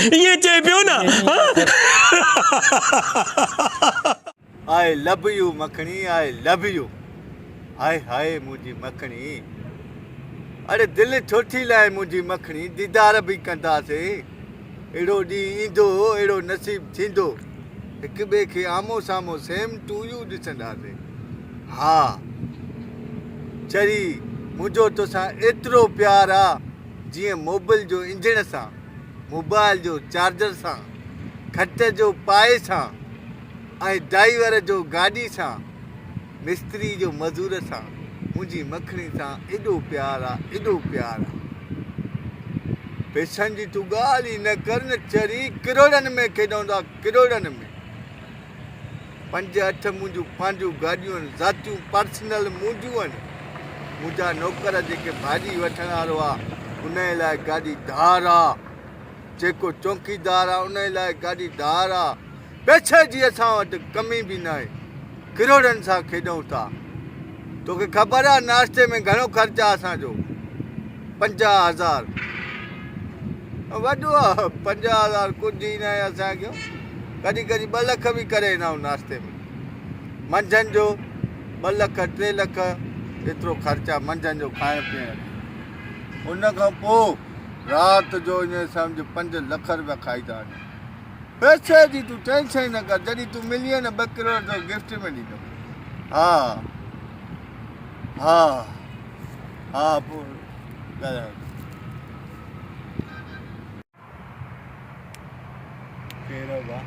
ائين چئي پيو نه ها. آء لب يو مکڻي آء لب يو هاء هاء منهنجي مکڻي اڙي دل ڇو ٿي لائين منهنجي مکڻي ديدار به ڪنداسين اهڙو ڏينهن ايندو اهڙو نصيب ٿيندو هڪ ٻئي کي آمهون سامهون سيم ٽو يو ڏسنداسين ها چري منهنجو توسان ايترو پيار آ جيئن موبل جو انجڻ سان موبائل جو چارجر سان، کٽ جو پائي سان ۽ ڊرائيور جو گاڏي سان، مستري جو مزور سان، منهنجي مکڻي سان ايڏو پيار آ، ايڏو پيار آ. پئسن جي تون ڳالهه ئي نه ڪر نه چري، ڪروڙن ۾ کيڏون ٿا، ڪروڙن ۾. پنج اٺ منهنجون پنهنجون گاڏيون آهن، ذاتيون پرسنل منهنجون آهن. منهنجا نوڪر جيڪي ڀاڄي وٺڻ وارو آ، انهي لاء گاڏي ڌار آ، جيڪو چونڪيدار آ، انهي لاء گاڏي ڌار آ. پئسي جي اسان وٽ ڪمي به ناهي. ڪروڙن سان کيڏون ٿا. توکي خبر آ ناشتي ۾ گهڻو خرچ آ اسان جو؟ 50 هزار. وڏو آ، 50 هزار ڪجهه ئي ناهي اسان کي. ڪڏهن ڪڏهن ٻه لک به ڪري ايندا آهيون ناشتي ۾ منجهند جو ٻه لک ٽي لک ايترو خرچ آهي منجهند جو کائڻ پيئڻ جو ان کان پوء رات جو ائين سمجھ پنج لک روپيا کائي ٿا وڃون پئسي جي تون ٽينشن نه ڪر جڏهن تون ملين نه ٻه ڪروڙ تو گفٽ ۾ ڏيندم ها ها ها پوء ڳالهايو ڪهڙو با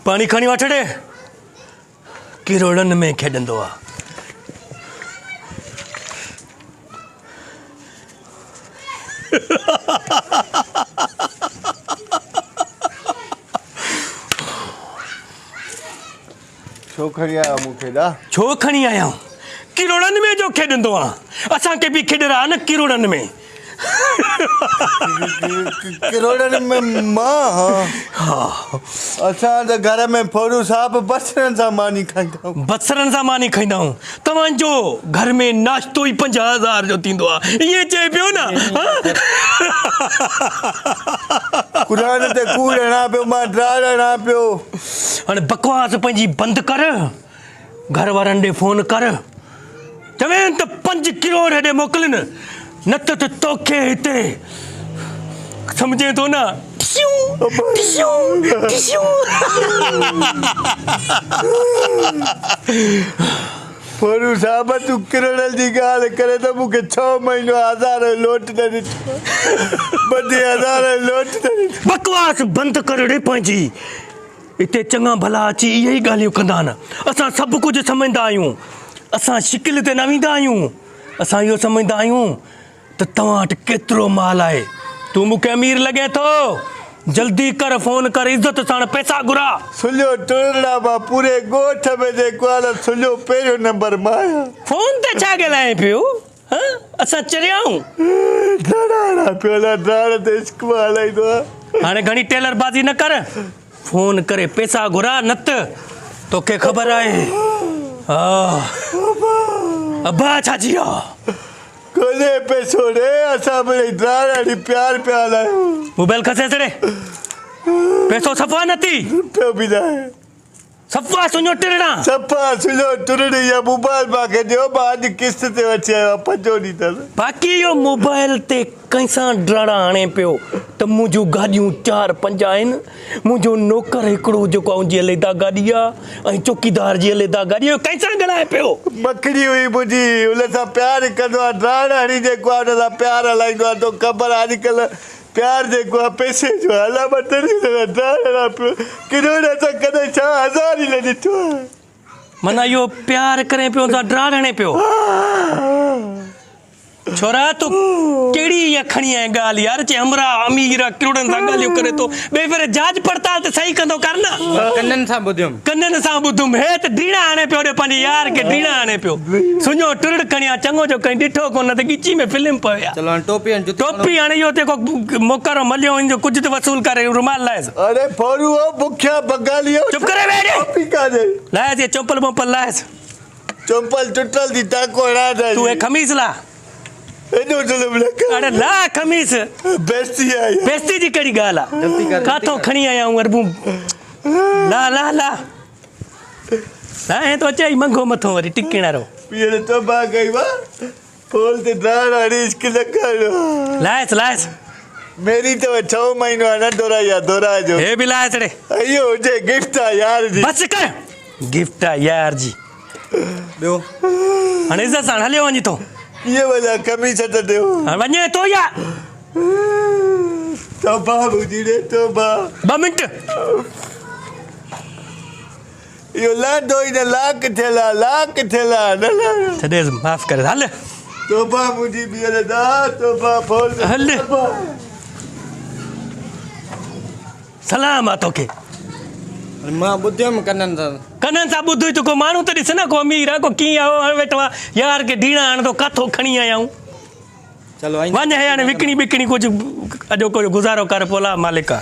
پاڻي کڻي وٺ ڙي ڪروڙن ۾ کيڏندو آ. ڇو کڻي آيا مون کي ڏا؟ ڇو کڻي آيا ڪروڙن ۾ جو کيڏندو آ اسان کي به کيڏرا نه ڪروڙن ۾. ڪروڙن ۾ مان ها. اسان ته گهر ۾ ڦورو صاحب بصرن سان ماني کائيندا آهيون. بصرن سان ماني کائيندا آهيون. توهان جو گهر ۾ ناشتو ئي 50 هزار جو ٿيندو آهي. ائين چئي پيو نه. قرآن تي ڪوڙ هڻان پيو مان ڊاڙ هڻان پيو. هاڻي بڪواس پنهنجي بند ڪر. گهر وارن ڏي فون ڪر. چوين ته پنج ڪروڙ هيڏي موڪلين نه ته ته توکي هتي سمجهين ٿو نه ٽشيون ٽشيون ٽشيون. ڦورو صاحب تون ڪروڙن جي ڳالهه ڪرين ته مون کي ڇهه مهينو هزار جو نوٽ نه ڏٺو ٻڌي هزار جو نوٽ نه ڏٺو. بڪواس بند ڪر ڙي پنهنجي. اتي چڱا ڀلا اچي اهي ئي ڳالهيون ڪندا آهن. اسان سڀ ڪجهه سمجهندا آهيون. اسان شڪل تي نه ويندا آهيون. اسان اهو سمجهندا آهيون ته توهان وٽ ڪيترو مال آهي. تون مون کي امير لڳين ٿو. جلدي ڪر فون ڪر عزت ساڻ پئسا گهراء. سليو ٽرڙا مان پوري ڳوٺ ۾ جيڪو آهي نه سليو پهريون نمبر مان آهيان. فون تي ڇا ڳالهائين پيو؟ ها اسان چريا آهيون. ڊاڙ هڻان پيو الا ڊاڙ تي عشق مان هلائيندو آهيان. هاڻي گهڻي ٽيلر بازي نه ڪر فون ڪري پئسا گهراء نه ته توکي خبر آهي ها ابا ڇا جي آ. ڪونهي پئسو ڙي اسان مڙئي ڊاڙ هڻي پيار پيا هلايون. موبائل کسيس ڙي پئسو صفا نه ٿي. رپيو به ناهي. صفا سڃو ٽرڙا. صفا سڃو ٽرڙي اها موبائل مان کي ڏيو مان اڄ قسط تي وٺي آيو آهيان پنجو ڏيندس. باقي اهو موبائل تي ڪنهن سان ڊاڙا هڻي پيو ته منهنجون گاڏيون چار پنج آهن منهنجو نوڪر هڪڙو جيڪو آهي ان جي عليحده گاڏي آهي ۽ چوڪيدار جي عليحده گاڏي اهو ڪنهن سان ڳالهائي پيو. مکڙي هئي منهنجي ان سان پيار ڪندو آهيان ڊاڙ هڻي جيڪو آهي ان سان پيار هلائيندو آهيان توکي خبر آهي اڄڪلهه پيار جيڪو آ پئسي جو آ الا مان تنهنجي لاء ڊاڙ هڻان پيو ڪروڙ اسان ڪڏهن ڇا هزار ئي نه ڏٺو آ. معنيٰ اهو پيار ڪرين پيو ان سان ڊاڙ هڻين پيو. ڇورا تو ڪهڙي اها کڻي آئين ڳالهه يار چي همراهه امير آ ڪروڙن سان ڳالهيون ڪري ٿو ٻئي ڀيري جاچ پڙتال ته صحيح ڪندو ڪر نه. مان ڪنن سان ٻڌيم. ڪنن سان ٻڌم هي ته ڊيڻا هڻي پيو ڏي پنهنجي يار کي ڊيڻا هڻي پيو سڃو ٽرڙ کڻي آ چڱو جو ڪنهن ڏٺو ڪونه ته ڳچي ۾ فلم پوي ها. چلو هاڻي ٽوپي ۽ جتي کڻو. ٽوپي هاڻي اهو جيڪو موڪرو مليو ان جو ڪجهه ته وصول ڪري رومال لاهيس. اڙي ڦورو او بکيا بنگالي او چپ ڪري ويهه ڙي. ٽوپي ڪاڏي. لاهيس اهي چمپل بمپل لاهيس. چمپل ٽٽل ٿي ٽاڪو هڻان ٿا تون هي قميص لاهه. ايڏو ظلم نه ڪر. اڙي لاهه قميص. بيستي آهي. بيستي جي ڪهڙي ڳالهه آ. ڪاٿو کڻي آيا آهيون اربون. لاهه لاهه لاهه. لاهه ائين ٿو اچي ئي منگهو مٿو وري ٽڪڻ وارو. پيئڻ توبه ڪئي وا. ڦول تي ڊاڙ هڻي عشق نه ڪرڻو. لاهيس لاهيس. ميري ته ڇهون مهينو آ نه دورائي آ دورائي جو. هي به لاهيس ڙي. اهو هجي گفٽ آ يار جي. بس ڪر. گفٽ آ يار جي. ٻيو. هاڻي عزت سان هليو وڃي ٿو. ڪيئن وڃان قميص ته ڏيو. هاڻي وڃي ٿو يا. توبه منهنجي ڙي توبه. ٻه منٽ. اهو لهندو ئي نه لاڪ ٿيل آ لاڪ ٿيل آ نه لهندو. ڇڏيس معاف ڪريس هل. توبه منهنجي ٻيهر دا توبه ڦول هل. سلام آ توکي. مان ٻڌيم ڪنن سان. ڪنن سان ٻڌوئي ته ڪو ماڻهو ته ڏس نه ڪو امير آ ڪو ڪيئن آ هو ويٺو آ يار کي ڊيڻا هڻندو ڪاٿو کڻي آيا آهيون. چلو وڃ هي هاڻي وڪڻي ٻڪڻي ڪجهه اڄوڪو جو گذارو ڪر پوء لا مالڪ آ.